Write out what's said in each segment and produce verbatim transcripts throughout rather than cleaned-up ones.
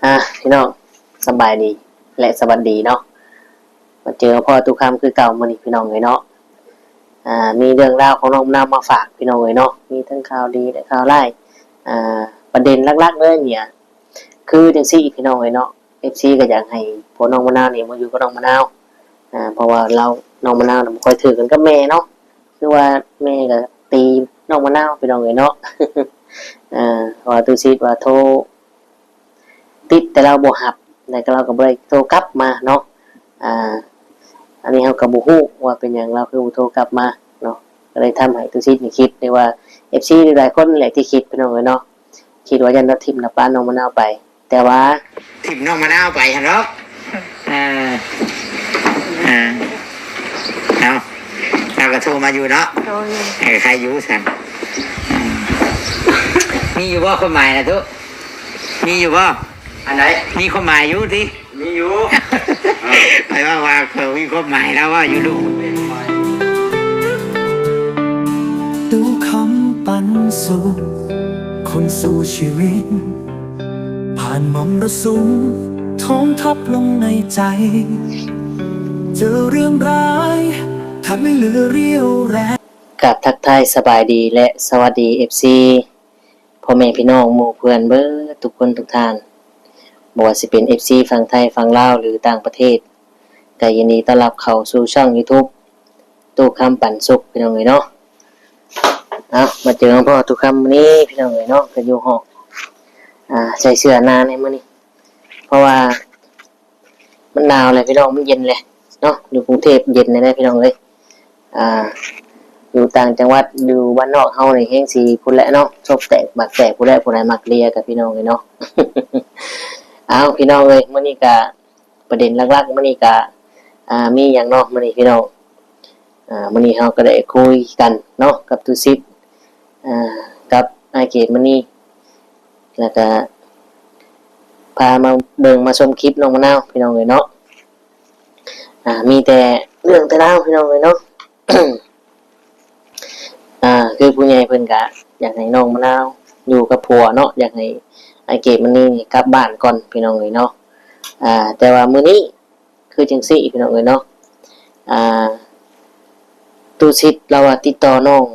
อ่ะพี่น้อง สบายดีและสวัสดีเนาะ มาเจอพ่อตู้คำคือเก่ามื้อนี้พี่น้องเอ้ยเนาะ อ่า มีเรื่องราวของน้องมะนาวมาฝากพี่น้องเอ้ยเนาะ มีทั้งข่าวดีและข่าวร้าย อ่า ประเด็นหลักๆเลยเนี่ย คือจังซี่พี่น้องเอ้ยเนาะ เอฟซี ก็อยากให้พวกน้องมะนาวนี่มาอยู่กับน้องมะนาว อ่า เพราะว่าลาว น้องมะนาวน่ะบ่ค่อยถือกันกับแม่เนาะ คือว่าแม่ก็ตีน้องมะนาวพี่น้องเอ้ยเนาะ อ่า เพราะว่าตู้ซิดว่าโทร ติดแต่ลาวบ่รับ แล้วก็ลาวก็บ่ได้โทรกลับมาเนาะ อ่า อันนี้เฮาก็บ่ฮู้ว่าเป็นหยังลาวคือบ่โทรกลับมาเนาะ ก็เลยทำให้ตู้ซิดนี่คิดได้ว่า เอฟซี หลายๆคนแหละที่คิดพี่น้องเอ้ยเนาะ คิดว่าย้านลาวถิ่มลาวปาน้องมะนาวไป แต่ว่าถิ่มน้องมะนาวไปหั่นเนาะ อ่า อ่า เอา ลาวก็โทรมาอยู่เนาะ โทรอยู่ เออ ใครอยู่ซั่น อืม มีอยู่บ่ความหมายนะตุ๊ มีอยู่บ่ อันไหน มีความหมายอยู่ติ มีอยู่ ไปว่า ว่าเขามีความหมายแล้วว่าอยู่ลูก ตู้คำปันสุข คนสู้ชีวิต ผ่านมรสุม ท้องทับลงในใจ เจอเรื่องร้าย แทบไม่เหลือเรี่ยวแรง กราบทักทายสบายดีและสวัสดี เอฟซี พ่อแม่พี่น้องหมู่เพื่อนเบิดทุกคนทุกท่าน บ่ว่าสิเป็น เอฟซี ฝั่งไทย ฝั่งลาว หรือต่างประเทศ ก็ยินดีต้อนรับเข้าสู่ช่อง YouTube ตู้คำปันสุขพี่น้องเอ้ยเนาะ เอา มาเจอกับพ่อตู้คำมื้อนี้พี่น้องเอ้ยเนาะ ก็อยู่ห้อง อ่า ใส่เสื้อหนาในมื้อนี้ เพราะว่า มันหนาวเลยพี่น้อง มันเย็นเลยเนาะ อยู่กรุงเทพฯเย็นเลยนะพี่น้องเอ้ย อ่า อยู่ต่างจังหวัด อยู่บ้านนอกเฮานี่แฮงสิพู้นแหละเนาะ ซบแตกหมากแตกพู้นแหละ ผู้ใดมักเลียกับพี่น้องเอ้ยเนาะ เอาพี่น้องเอ้ย มื้อนี้ก็ประเด็นหลักๆมื้อนี้ก็ อ่า มีหยังเนาะมื้อนี้พี่น้อง อ่า มื้อนี้เฮาก็ได้คุยกันเนาะ กับตู้ซิด อ่า กับอ้ายเกดมณี แล้วก็พามาเบิ่งมาชมคลิปน้องมะนาวพี่น้องเอ้ยเนาะ อ่า มีแต่เรื่องแต่ราวพี่น้องเอ้ยเนาะ อ่า คือผู้ใหญ่เพิ่นก็อยากให้น้องมะนาวอยู่กับผัวเนาะ อยากให้อ้ายเกดมณีนี่กลับบ้านก่อนพี่น้องเอ้ยเนาะ อ่า แต่ว่ามื้อนี้คือจังซี่พี่น้องเอ้ยเนาะ อ่า ตู้ซิดลาวว่าติดต่อน้อง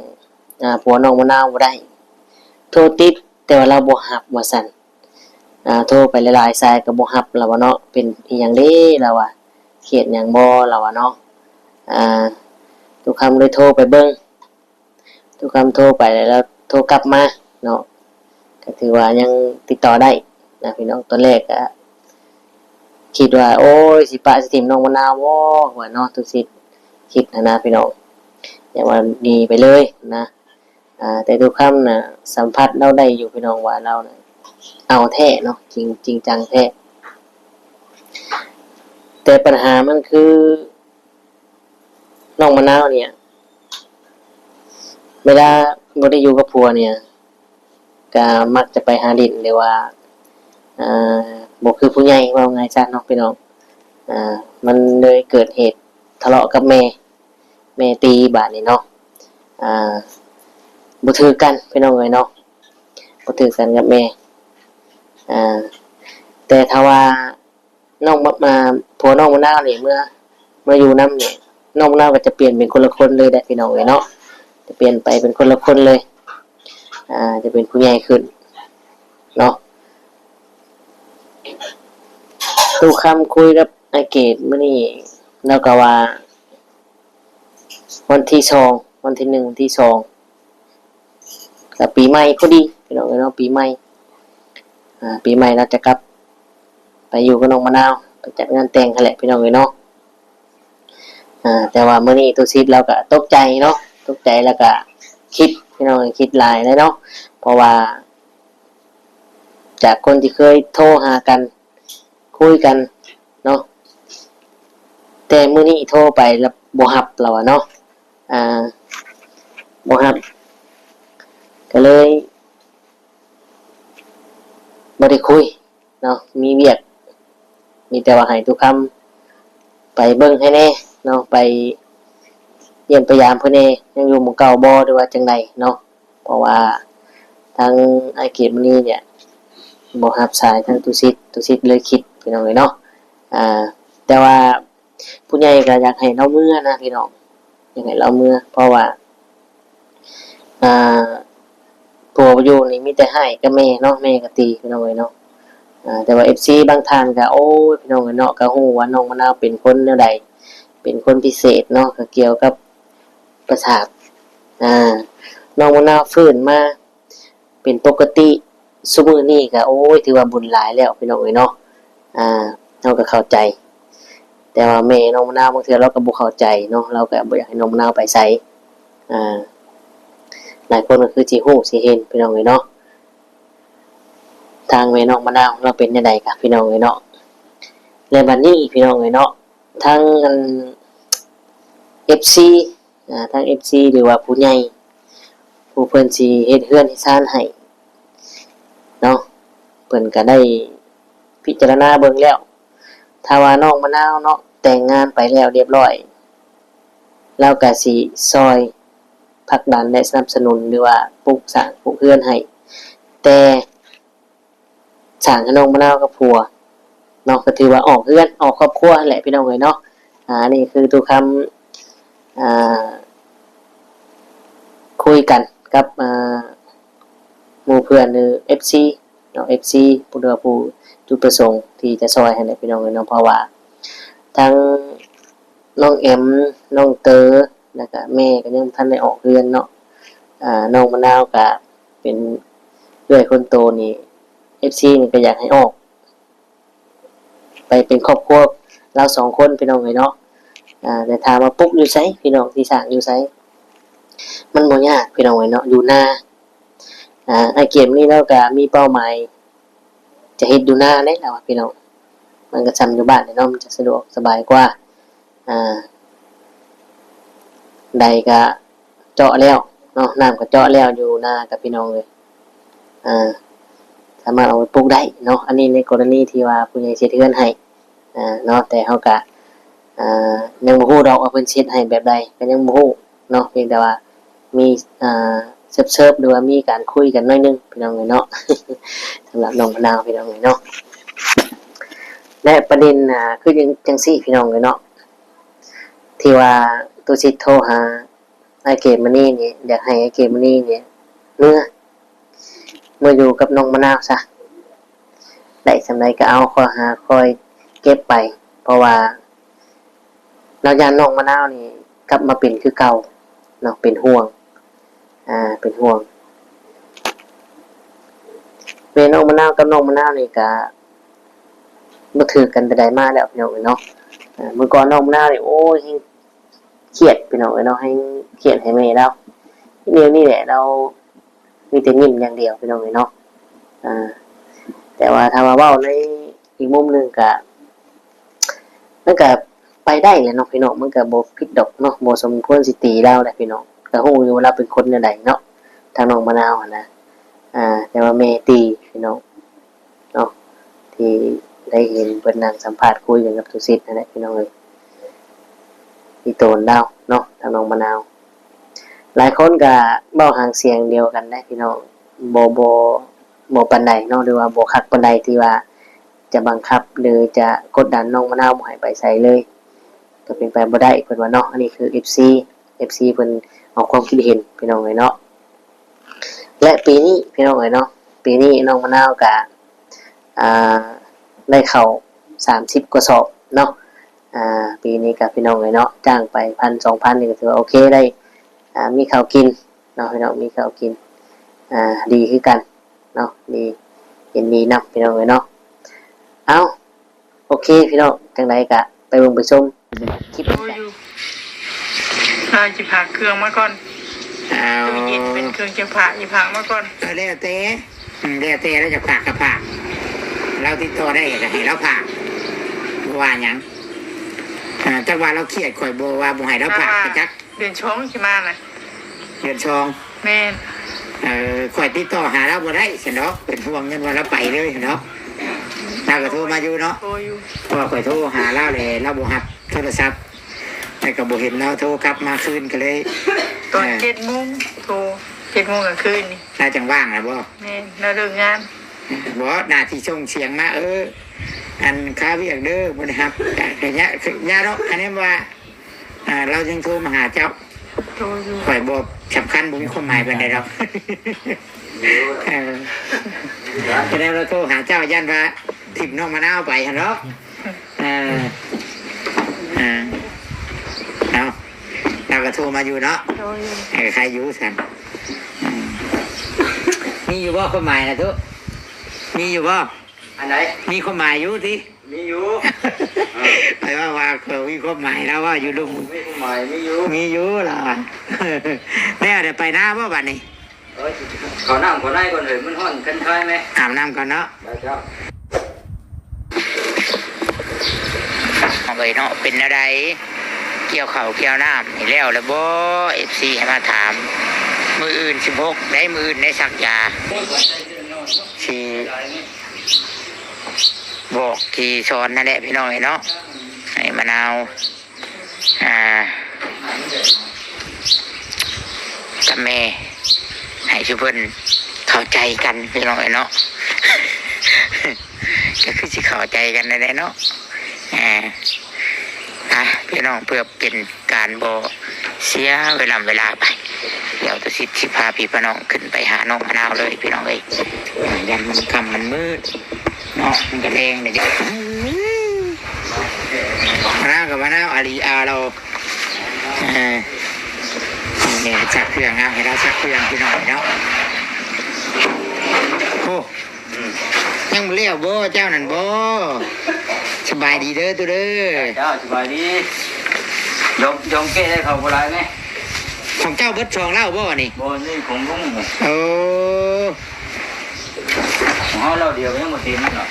อ่า ผัวน้องมะนาวบ่ได้ โทรติดแต่ว่าลาวบ่รับว่าซั่น อ่า โทรไปหลายๆสายก็บ่รับลาวว่าเนาะ เป็นอิหยังเด้ลาวว่า เครียดหยังบ่ลาวว่าเนาะ อ่า ตู้คำเลยโทรไปเบิ่ง ตู้คำโทรไปแล้วลาวโทรกลับมาเนาะ ก็ถือว่ายังติดต่อได้นะพี่น้อง ตอนแรกก็คิดว่า โอ้ย สิปะสิถิ่มน้องมะนาวบ่ว่าเนาะ ตู้ซิดคิดหั้นนะพี่น้อง อยากว่าหนีไปเลยนะ อ่า แต่ตู้คำน่ะสัมผัสลาวได้อยู่พี่น้องว่าลาวน่ะเอาแท้เนาะ จริง จริงจังแท้ แต่ปัญหามันคือ น้องมะนาวเนี่ย เวลาบ่ได้อยู่กับผัวเนี่ย ก็มักจะไปหาหลิ้น หรือว่า อ่า บ่คือผู้ใหญ่ เว้าง่ายซะเนาะพี่น้อง อ่า มันเลยเกิดเหตุทะเลาะกับแม่ แม่ตีบาดนี้เนาะ อ่า บ่ถืกกันพี่น้องเอ้ยเนาะ บ่ถืกกันกับแม่ อ่า แต่ถ้าว่า น้องมะ มา ผัวน้องมะนาวนี่เมื่อ เมื่ออยู่นำนี่ น้องมะนาวก็จะเปลี่ยนเป็นคนละคนเลยเด้อพี่น้องเอ้ยเนาะ จะเปลี่ยนไปเป็นคนละคนเลย อ่า จะเป็นผู้ใหญ่ขึ้นเนาะ ตู้คำคุยกับอ้ายเกดมื้อนี้ ลาวก็ว่า วันที่สอง วันที่หนึ่ง วันที่สอง ก็ปีใหม่พอดีพี่น้องเอ้ยเนาะ ปีใหม่ อ่า ปีใหม่ลาวจะกลับไปอยู่กับน้องมะนาว ไปจัดงานแต่งหั้นแหละพี่น้องเอ้ยเนาะ อ่า แต่ว่ามื้อนี้ตู้ซิดลาวก็ตกใจเนาะ ตกใจแล้วก็คิดพี่น้อง คิดหลายเลยเนาะ เพราะว่า จากคนที่เคยโทรหากัน คุยกันเนาะ แต่มื้อนี้โทรไปแล้วบ่รับลาวว่าเนาะ อ่า บ่รับ ก็เลยบ่ได้คุยเนาะ มีเวียก มีแต่ว่าให้ตู้คำไปเบิ่งให้แหน่เนาะ ไปเยี่ยมไปยามเพิ่นแหน่ ยังอยู่หม่องเก่าบ่ หรือว่าจั่งใดเนาะ เพราะว่าทางอ้ายเกดมณีเนี่ย บ่รับสายทางตุสิทธิ์ ตุสิทธิ์เลยคิดพี่น้องเอ้ยเนาะ อ่า แต่ว่าผู้ใหญ่ก็อยากให้ลาวเมือนะพี่น้อง อยากให้ลาวเมือ เพราะว่า อ่า ผัวอยู่นี่มีแต่ฮ้ายกับแม่เนาะ แม่ก็ตีพี่น้องเอ้ยเนาะ อ่า แต่ว่าเอฟซีบางท่านก็ โอ้ย พี่น้องเอ้ยเนาะ ก็ฮู้ว่าน้องมะนาวเป็นคนแนวใด เป็นคนพิเศษเนาะ ก็เกี่ยวกับประสาท อ่า น้องมะนาวฟื้นมาเป็นปกติ ซุมื้อนี้ก็ โอ้ย ถือว่าบุญหลายแล้วพี่น้องเอ้ยเนาะ อ่า เฮาก็เข้าใจ แต่ว่าแม่น้องมะนาวบางเทื่อลาวก็บ่เข้าใจเนาะ ลาวก็บ่อยากให้น้องมะนาวไปไส อ่า หลายคนก็คือสิฮู้สิเห็นพี่น้องเอ้ยเนาะ ทางแม่น้องมะนาวลาวเป็นแนวใดกะพี่น้องเอ้ยเนาะ และบัดนี้พี่น้องเอ้ยเนาะ ทางอัน เอฟซี อ่า ทางเอฟซี หรือว่าผู้ใหญ่ ผู้เพิ่นสิเฮ็ดเฮือนเฮ็ดซานให้เนาะ เพิ่นก็ได้พิจารณาเบิ่งแล้ว ถ้าว่าน้องมะนาวเนาะ แต่งงานไปแล้วเรียบร้อย ลาวก็สิซ่อยผลักดันและสนับสนุน หรือว่าปลูกสร้างปลูกเฮือนให้ แต่ สร้างให้น้องมะนาวกับผัวเนาะ ก็ถือว่าออกเฮือนออกครอบครัวนั่นแหละพี่น้องเอ้ยเนาะ อ่า อันนี้คือตุกคำ อ่า คุยกันกับ อ่า หมู่เพื่อนหรือเอฟซีเนาะ เอฟซี ผู้ใดผู้จุดประสงค์ที่จะซ่อยหั้นแหละพี่น้องเอ้ยเนาะ เพราะว่าทั้งน้องแอม น้องเต๋อ แล้วก็แม่ก็ยังบ่ทันได้ออกเฮือนเนาะ อ่า น้องมะนาวก็เป็นเอื้อยคนโตนี่ เอฟซี นี่ก็อยากให้ออก ไปเป็นครอบครัวลาวสองคนพี่น้องเอ้ยเนาะ อ่า แต่ถามว่าปลูกอยู่ไสพี่น้อง สิสร้างอยู่ไส มันบ่ยากพี่น้องเอ้ยเนาะ อยู่นา อ่า อ้ายเกมนี่ลาวก็มีเป้าหมาย จะเฮ็ดอยู่นาเด้ลาวว่าพี่น้อง มันก็ซ่ำอยู่บ้านแหละเนาะ มันจะสะดวกสบายกว่า อ่า ใดก็เจาะแล้วเนาะ น้ำก็เจาะแล้วอยู่นากับพี่น้องเอ้ย อ่า สามารถเอาไปปลูกได้เนาะ อันนี้ในกรณีที่ว่าผู้ใหญ่สิเฮ็ดเฮือนให้ อ่า เนาะ แต่เฮาก็ อ่า ยังบ่ฮู้ดอกว่าเพิ่นสิเฮ็ดให้แบบใด ก็ยังบ่ฮู้เนาะ เพียงแต่ว่ามี อ่า เซิบๆ หรือว่ามีการคุยกันหน่อยหนึ่งพี่น้องเอ้ยเนาะ สำหรับน้องมะนาวพี่น้องเอ้ยเนาะ และประเด็น อ่า คือจัง จังซี้พี่น้องเอ้ยเนาะ ที่ว่าตุสิทธิ์โทรหาอ้ายเกมมื้อนี้นี่ อยากให้อ้ายเกมมื้อนี้นี่เมือ เมืออยู่กับน้องมะนาวซะ ได้ส่ำใดก็เอา ค่อยหาค่อยเก็บไป เพราะว่าลาวย้านน้องมะนาวนี่กลับมาเป็นคือเก่าเนาะ เป็นห่วง อ่า เป็นห่วง แม่น้องมะนาวกับน้องมะนาวนี่ก็บ่ถืกกันแต่ใดมาแล้วพี่น้องเอ้ยเนาะ อ่า เมื่อก่อนน้องมะนาวนี่ โอ้ย แฮงเครียดพี่น้องเอ้ยเนาะ แฮงเครียดให้แม่ลาว เดี๋ยวนี้แหละลาวมีแต่ยิ้มอย่างเดียวพี่น้องเอ้ยเนาะ อ่า แต่ว่าถ้าว่าเว้าในอีกมุมหนึ่งก็ มันก็ไปได้แหละเนาะพี่น้อง มันก็บ่ผิดดอกเนาะ บ่สมควรสิตีลาวแหละพี่น้อง ก็ฮู้อยู่ว่าลาวเป็นคนแนวใดเนาะ ทางน้องมะนาวหั้นนะ อ่า แต่ว่าแม่ตีพี่น้องเนาะ ที่ได้เห็นเพิ่นนั่งสัมภาษณ์คุยกันกับตุสิทธิ์นั่นแหละพี่น้องเอ้ย อีโตนลาวเนาะ ทางน้องมะนาว หลายคนก็เว้าหางเสียงเดียวกันเด้พี่น้อง บ่ บ่ บ่ปานใดเนาะ หรือว่าบ่คักปานใดที่ว่าจะบังคับ หรือจะกดดันน้องมะนาวบ่ให้ไปไสเลย ก็เป็นไปบ่ได้เพิ่นว่าเนาะ อันนี้คือเอฟซี เอฟซี เพิ่นออกความคิดเห็นพี่น้องเอ้ยเนาะ และปีนี้พี่น้องเอ้ยเนาะ ปีนี้น้องมะนาวก็ อ่า ได้ข้าวสามสิบกว่าสอบเนาะ อ่า ปีนี้ก็พี่น้องเอ้ยเนาะ จ้างไปพันสองพันนี่ก็ถือว่าโอเค ได้ อ่า มีข้าวกินเนาะพี่น้อง มีข้าวกิน อ่า ดีคือกันเนาะ ดี เห็นดีนำพี่น้องเอ้ยเนาะ เอ้า โอเคพี่น้อง จังใดก็ไปเบิ่งไปชมคลิป โอ้ยอยู่เราจะพากเครื่องมาก่อน เอา ตู้เย็นเป็นเครื่องจะพากจะพากมาก่อน ก็แล้วแต่อืมแล้วแต่เราจะฝากกับฝาก เราติดต่อได้ก็ให้เราฝากบ่ว่าหยังอ่าจักว่าเราเครียดข่อยบ่ว่าบ่ให้เราฝากไปจัก เดือนช่องสิมานะ เดือนสอง แม่น เออข่อยติดต่อหาเราบ่ได้ซั่นดอกเป็นห่วงเงินว่าเราไปเลยซั่นดอกเราก็โทรมาอยู่เนาะ โทรอยู่ เพราะว่าข่อยโทรหาเราแล้วเราบ่รับโทรศัพท์แล้วก็บ่เห็นเราโทรกลับมาคืนก็เลย ตอน เออ เจ็ดโมงโทรเจ็ดโมงกลางคืนนี่ เราจังว่างแล้วบ่ แม่นเราเลิกงาน บ่ หน้าที่ส่งเสียงมา เออ อันคาเวียกเด้อ บ่ได้รับ ก็ ก็ยา ยาดอก คะแนนว่า อ่า เรายังโทรมาหาเจ้า โทรอยู่ ข่อยบ่สำคัญ บ่มีความหมายปานใดดอก เออ คะแนนเราโทรหาเจ้า ย่านว่าถิ่มน้องมะนาวไปหั่นดอก เออ เออ เอา เราก็โทรมาอยู่เนาะ โทรอยู่ เออ ใครอยู่ซั่น อืม มีอยู่บ่ความหมายนะตุ๊ มีอยู่บ่ อันไหน มีความหมายอยู่ติ มีอยู่ เออ ไปว่า ว่าเขามีความหมายแล้วว่าอยู่ลุง มีความหมาย มีอยู่ มีอยู่ล่ะ แล้วเดี๋ยวไปนาบ่บัดนี้ เอ้ย เข้าน้ำเข้าในก่อนเลย มันฮ้อนคันคายไหม อาบน้ำก่อนเนาะ ได้เจ้า เอาไปเนาะ เป็นแนวใด เกี่ยวข้าวเกี่ยวน้ำนี่แล้วแล้วบ่ เอฟซี ให้มาถาม มื้ออื่น สิบหก ได้ มื้ออื่นได้สักยา สิบอกที่สอนนั่นแหละพี่น้องเอ้ยเนาะ ให้มะนาว อ่า กับแม่ ให้ทุกเพิ่นเข้าใจกันพี่น้องเอ้ยเนาะ ก็คือสิเข้าใจกันนั่นแหละเนาะ อ่า อ่ะพี่น้อง เพื่อเป็นการบ่เสียเวลาเวลาไป เดี๋ยวตุสิทธิ์สิพาพี่พาน้องขึ้นไปหาน้องมะนาวเลยพี่น้องเอ้ย อ่า ยันมันค่ำมันมืดเนาะ มันก็แลงเลยเด้อ มะนาวกับมะนาว อาลีอาเรา เออ เนี่ยซักเครื่อง เอาให้เราซักเครื่องพี่น้องเนาะ โอ้ ยังบ่แล้วบ่ เจ้านั่นบ่ สบายดีเด้อตุ๊เด้อ เจ้าสบายดี ยอม ยอมแก้ได้เขาบ่หลายไหม ของเจ้าเบิดสองเล่าบ่นี่ บ่ นี่ของลุง เออ ของเฮาเล่าเดียวยังบ่เต็มเนาะ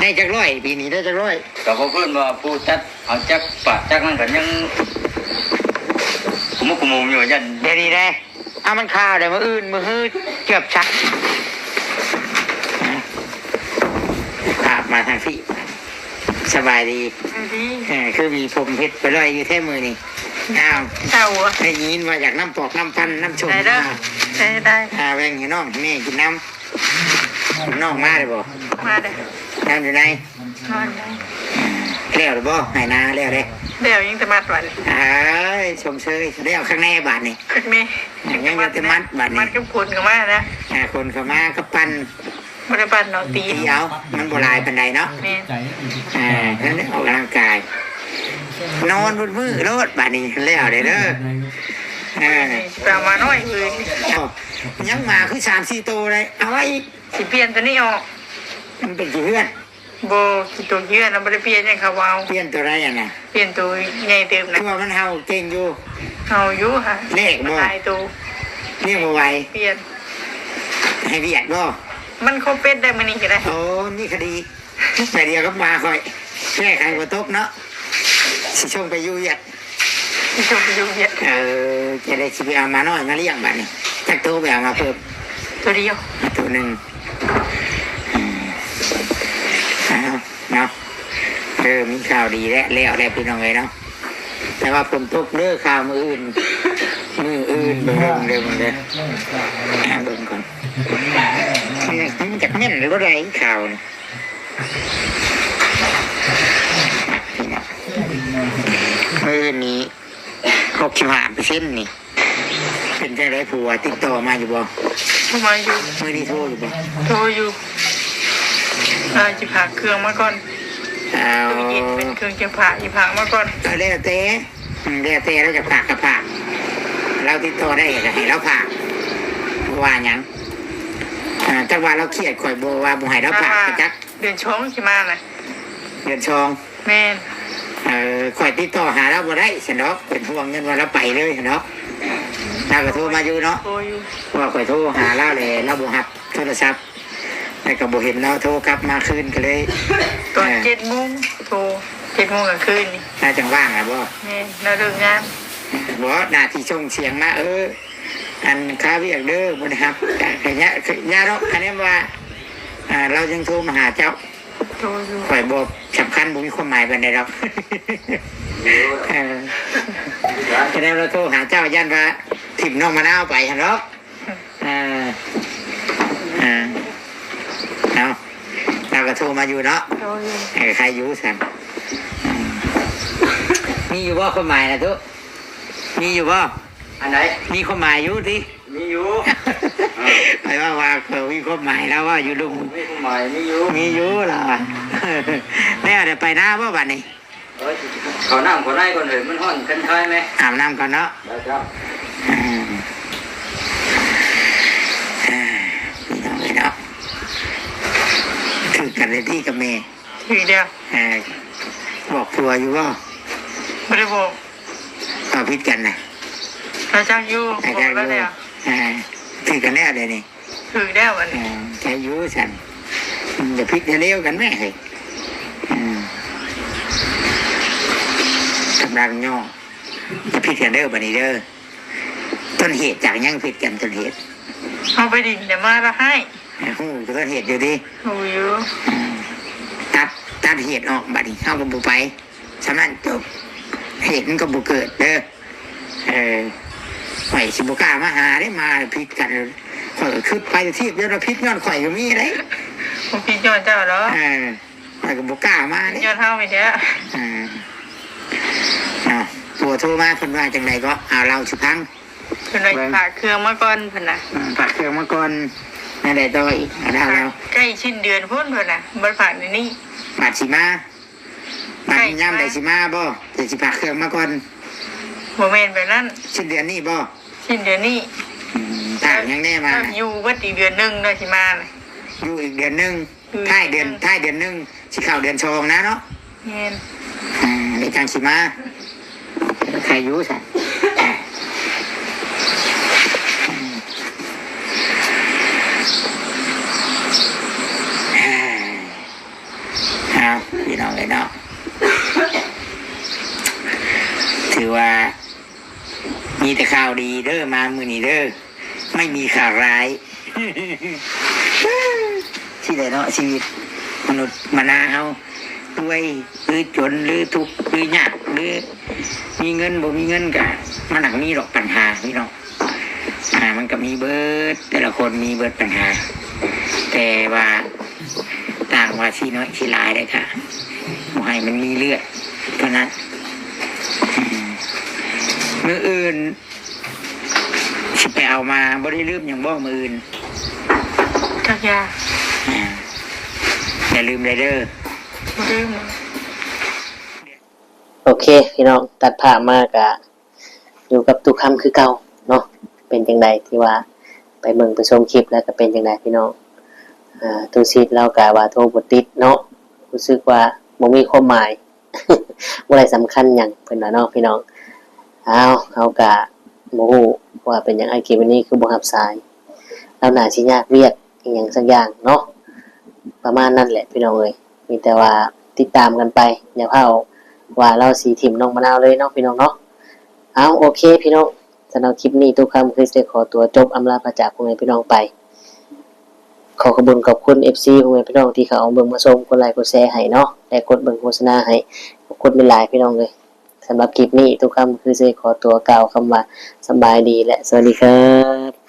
ได้จักร้อย ปีนี้ได้จักร้อย ก็บ่เพิ่นว่าผู้จัดเอาจักปาดจักนั่นก็ยังขมุกขมุงอยู่ ย่าน เดี๋ยวนี้ได้ เอามันคาวเดี๋ยวมื้ออื่น มื้อฮื้อเกือบชัก ภาพมาทางพี่ สบายดี สบายดี เออ คือมีผมเฮ็ดไปลอยอยู่แท้มื้อนี้ อ้าว เจ้าหัว ได้ยินว่าอยากน้ำปอกน้ำปั้นน้ำส้ม ได้เด้อ มา ได้ ได้ อ่า แบ่งให้น้องให้แม่กินน้ำ น้องมาเลยบ่ มาเด้อ นั่งอยู่ไหน นอนได้ แล้วหรือบ่ ให้นาแล้วเด้ แล้วยังแต่มัดวัน อ้าย ชมเชย แล้วข้างในบาดนี่ ข้างใน ยังอยู่แต่มัดบาดนี่ มัดกับคนเข้ามานะ อ่า คนเข้ามาก็ปั้น บ่ได้ปั้นดอก ตี ตีเอา มันบ่หลายปานใดเนาะ แม่น อ่า นั่นแหละ ออกกำลังกาย นอนบนมือโลดบาดนี้ แล้วเด้อเด้อ เออ ไปเอามาน้อยเลย โอ้ ยังมาคือสามสี่โตเลย เอาไว้อีก สิเปลี่ยนตัวนี้ออก มันเป็นขี้เพื่อน บ่ ขี้ตัวเพื่อนนะ บ่ได้เปลี่ยนหยัง เขาเอา เปลี่ยนตัวใดอะนะ เปลี่ยนตัวใหญ่เติบนะ คือว่ามันเห่าเก่งอยู่ เห่าอยู่ค่ะ แลกบ่ มันหลายตัว เลี้ยงบ่ไหว เปลี่ยน ให้เวียดบ่ มันครบเป็ดได้มื้อนี้ก็ได้ โอ้ นี่คดี แต่เดียวก็มาค่อย แก้ไขบ่ตกเนาะ สิส่งไปอยู่เวียด สิส่งไปอยู่เวียด เออ จะได้สิไปเอามาน้อยมาเลี้ยงบัดนี้ จักโตไปเอามาเพิ่ม ตัวเดียว ตัวหนึ่ง อืม เอาเนาะ เออ มีข่าวดีแล้ว แล้วแล้วพี่น้องเอ้ยเนาะ แต่ว่าฝนตกเด้อ ข่าวมื้ออื่น มื้ออื่น เบิ่งเด้อ เบิ่งเด้อ อ่า เบิ่งก่อน มัน มันจักแม่นหรือบ่ได้ข่าวนี่ มื้อนี้ หกสิบห้าเปอร์เซ็นต์ นี่ เป็นจังได๋ ผัวติดต่อมาอยู่บ่ โทรมาอยู่ มื้อนี้โทรอยู่บ่ โทรอยู่ อ่า สิฝากเครื่องมาก่อน เอา ตู้เย็นเป็นเครื่องจักรพรรดิ สิฝากมาก่อน เอา แล้วแต่ อืม แล้วแต่เราจะฝากก็ฝาก เราติดต่อได้ก็ให้เราฝาก บ่ว่าหยัง อ่า จักว่าเราเครียด ข่อยบ่ว่าบ่ให้เราฝาก อ่า ก็จัก เดือนสองสิมาน่ะ เดือนสอง แม่น เอ่อ ข่อยติดต่อหาลาวบ่ได้ซั้นดอก เป็นห่วงเงินว่าลาวไปเลยซั้นดอก ลาวก็โทรมาอยู่เนาะ โทรอยู่ เพราะว่าข่อยโทรหาลาวแล้ว ลาวบ่รับโทรศัพท์ แล้วก็บ่เห็นลาวโทรกลับมาคืน ก็เลย ตอน เอ่อ เจ็ดโมง โทร เจ็ดโมงกลางคืนนี่ ลาวจั่งว่างอะบ่ แม่น ลาวเลิกงาน บ่ หน้าที่ส่งเสียงมา เออ อันคาเวียกเด้อ บ่ได้รับ ก็ ก็ยา ยาดอก คะแนนว่า อ่า ลาวยังโทรมาหาเจ้า โทรอยู่ ข่อยบ่สำคัญ บ่มีความหมายปานใดดอก เออ คะแนนลาวโทรหาเจ้า ย่านว่าถิ่มน้องมะนาวไปหั่นดอก เออ เออ เอา โทรมาอยู่เนาะ โทรอยู่ เออ ใครอยู่สั่น อืม มีอยู่บ่ความหมายนะตุ๊ มีอยู่บ่ อันไหน มีความหมายอยู่ติ มีอยู่ เออ ไปว่าว่าเออมีความหมายแล้วว่าอยู่ลุง มีความหมาย มีอยู่ มีอยู่ล่ะ แล้วเดี๋ยวไปนาบ่บัดนี้ เอ้ย เขาน้ำเขาในก่อนเถอะ มันฮ้อนคันคายไหม อาบน้ำก่อนเนาะ ได้ครับ อืม อ่า พี่น้องเอ้ยเนาะ ถือกันเลยที่กับแม่ ถือเดียว เออ บอกผัวอยู่บ่ บ่ได้บอก ก็ผิดกันนะ ก็จักอยู่ ก็จักอยู่ บอกแล้วแล้ว อ่า ถือกันแล้วเดี๋ยวนี้ ถือแล้วอันนี้ อ่า ใครอยู่สั่น มันจะผิดจะเลวกันแม่เฮ้ย อืม กำลังย่อ จะผิดกันเด้อบัดนี้เด้อ ต้นเหตุจากหยังผิดกันต้นเหตุ เอาไปดินเดี๋ยวมาละให้ ฮู้ต้นเหตุอยู่ติ ฮู้อยู่ อืม ตัด ตัดเหตุออกบัดนี้ เฮาก็บ่ไป ส่ำนั้นจบ เหตุมันก็บ่เกิดเด้อ เออ ข้อยสิบ่กล้ามาหาเด้ มาผิดกัน ข้อยก็คิดไปทีบเดียวนะ ผิดย้อนข้อยก็มีเด้ บ่ผิดย้อนเจ้าดอก เออ ข้อยก็บ่กล้ามาเด้ ย้อนเฮาไปแท้ เออ อ่ะ ผัวโทรมาเพิ่นว่าจั่งใดก็ เอาเล่าสู่ฟัง เพิ่นว่า เบิ่ง ฝากเครื่องมาก่อนเพิ่นน่ะ อืม ฝากเครื่องมาก่อน แนวใดต่ออีก เอาเล่า เล่า ใกล้สิ้นเดือนพุ้นเพิ่นน่ะ บ่ได้ฝากเดี๋ยวนี้ บัดสิมา บัด ใกล้ ยามใดสิมาบ่ เดี๋ยวสิฝากเครื่องมาก่อน บ่แม่นแบบนั้น สิ้นเดือนนี้บ่ สิ้นเดือนนี้ อืม ฝากหยังแน่มา อยู่เบิดอีกเดือนหนึ่งเนาะสิมาน่ะ อยู่อีกเดือนหนึ่ง อืม ท้ายเดือน ท้ายเดือนหนึ่ง สิเข้าเดือนสองนะเนาะ แม่น อ่า เดี๋ยวจั่งสิมา ใครอยู่ซะ เอา พี่น้องเอ้ยเนาะ ถือว่า มีแต่ข่าวดีเด้อ มามื้อนี้เด้อ ไม่มีข่าวร้าย สิได้เนาะ ชีวิตมนุษย์มนาเฮา รวยหรือจนหรือทุกข์หรือยากหรือ มีเงินบ่มีเงินก็ มันหนักมีดอกปัญหาพี่น้อง อ่า มันก็มีเบิด แต่ละคนมีเบิดปัญหา แต่ว่าต่างว่าสิน้อยสิหลายเด้อค่ะ บ่ให้มันมีเลือดเท่านั้น อืม มื้ออื่น สิไปเอามา บ่ได้ลืมหยังบ่มื้ออื่น จักอยา อ่า อย่าลืมเด้อ บ่ลืม โอเค พี่น้อง ตัดภาพมาก็อยู่กับตู้คำคือเก่าเนาะ เป็นจั่งใดที่ว่าไปเบิ่งไปชมคลิปแล้วก็เป็นจั่งใดพี่น้อง อ่า ตู้ชิดลาวก็ว่าโทรบ่ติดเนาะ รู้สึกว่าบ่มีความหมาย บ่ได้สำคัญหยัง เพิ่นว่าเนาะพี่น้อง อ้าว เฮาก็บ่ฮู้ว่าเป็นหยังอ้ายเกมนี้คือบ่รับสาย ลาวน่าสิยากเวียกอีหยังสักอย่างเนาะ ประมาณนั้นแหละพี่น้องเอ้ย มีแต่ว่าติดตามกันไป อย่าเผาว่าลาวสิถิ่มน้องมะนาวเลยเนาะพี่น้องเนาะ เอา โอเคพี่น้อง สำหรับคลิปนี้ตู้คำคือสิได้ขอตัวจบอำลาพระจากพ่อแม่พี่น้องไป ขอขอบคุณขอบคุณ เอฟซี พ่อแม่พี่น้องที่เข้ามาเบิ่งมาชม กดไลค์กดแชร์ให้เนาะ และกดเบิ่งโฆษณาให้ ขอบคุณหลายๆพี่น้องเอ้ย สำหรับคลิปนี้ตู้คำคือสิได้ขอตัวกล่าวคำว่าสำบายดีและสวัสดีครับ